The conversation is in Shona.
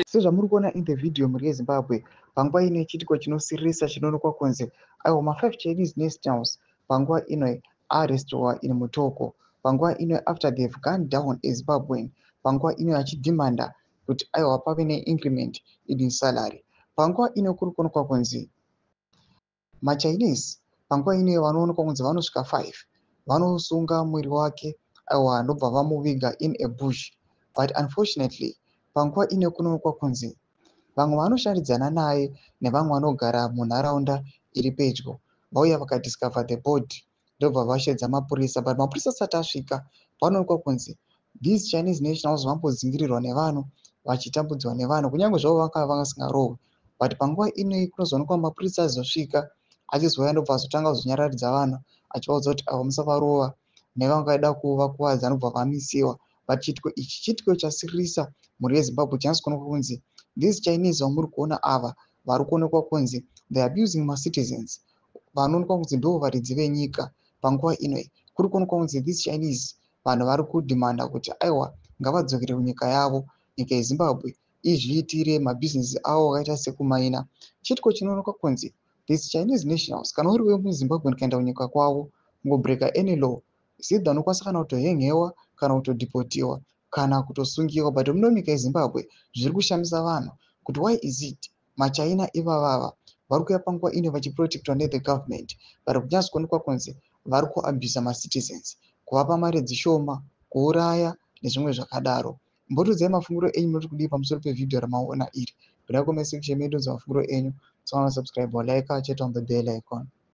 Sezvamuri kuona in the video, mhuri yeZimbabwe, panguva ino chiitiko chinosiririsa chinoonekwa kunzi aiwa, ma5 Chinese nationals panguva ino arrestwa in Mutoko panguva ino after they've gunned down a Zimbabwean panguva ino achidhimanda kuti aiwa, pave neincrement in salary. Panguva ino kuri kuonekwa kunzi maChinese panguva ino vanoonekwa kunzi vanosvika 5 vanosunga mwiri wake, aiwa, ndobva vamuviga in a bush. But unfortunately, panguva ino kunoonekwa kunzi vamwe vanoshandidzana naye nevamwe vanogara munharaunda iri pedyo vauya vakadiscover the body, ndobva vashevedza mapurisa. But mapurisa asati asvika, panoonekwa kunzi these Chinese nationals vambodzingirirwa nevanhu, vachitambudzwa nevanhu, kunyange zvavo vakanga vasingarohwi. But panguva inoi kunozoonekwa mapurisa azosvika, achizouya, ndobva azotanga kuzonyararidza vanhu, achivaudza kuti ava musavarova, nevangada kuvakuvadza anobva vamisiwa. But chiitiko ichi chiitiko chasiririsa mhuri yeZimbabwe, chinatso kuonekwa kunzi these Chinese vamuri kuona ava vari kuonekwa kunzi they abusing macitizens vanoonekwa kunzi ndo varidzi venyika. Panguva inoi kuri kuonekwa kunzi these Chinese vanhu vari kudhimanda kuti aiwa, ngavadzokere kunyika yavo, nyika yeZimbabwe izviitire mabhizinesi avo akaita sekumaina. Chiitiko chinoonekwa kunzi these Chinese nationals, kana uri wemuZimbabwe ukaenda kunyika kwavo, kungobreaka any law, either unokwanisa kana kutohengewa, kana kutodhipotiwa, kana kutosungiwa. But muno munyika yeZimbabwe zviri kushamisa vanhu kuti why is it maChina ivavava vari kuuya panguva ino vachiprotectwa nethe government, vari kunyatso kuonekwa kunzi vari kuabusa macitizens, kuvapa mari dzishoma, kuuraya nezvimwe zvakadaro. Mbotudzai mafungiro enyu, munoti kudii pamusoro pevhidhiyo ramaona iri? Pinda comment section medu, mafungiro enyu. Tsaona, subscribe, like, chete on the bell icon.